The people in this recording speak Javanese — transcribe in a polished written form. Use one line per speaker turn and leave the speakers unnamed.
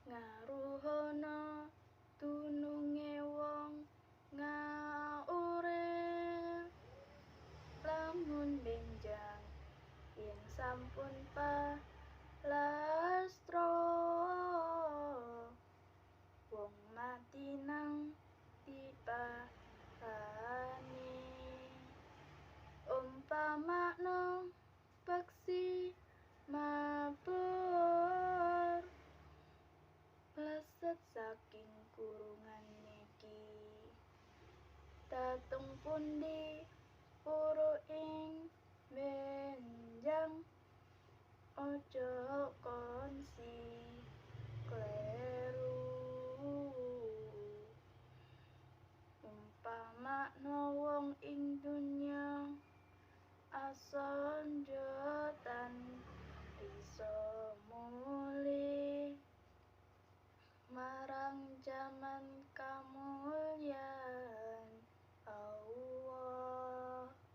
Ngaruhana dununge wong ngaurip, lamun benjang yen sampun palastra, wong mati nang diparani. Umpamakna peksi mabur pleset saking kurungan niki, dateng pundi puru ing benjang, aja kongsi kleru. Umpamakna wong ing dunya asonjotan bisa mulih marang jaman kamulyan.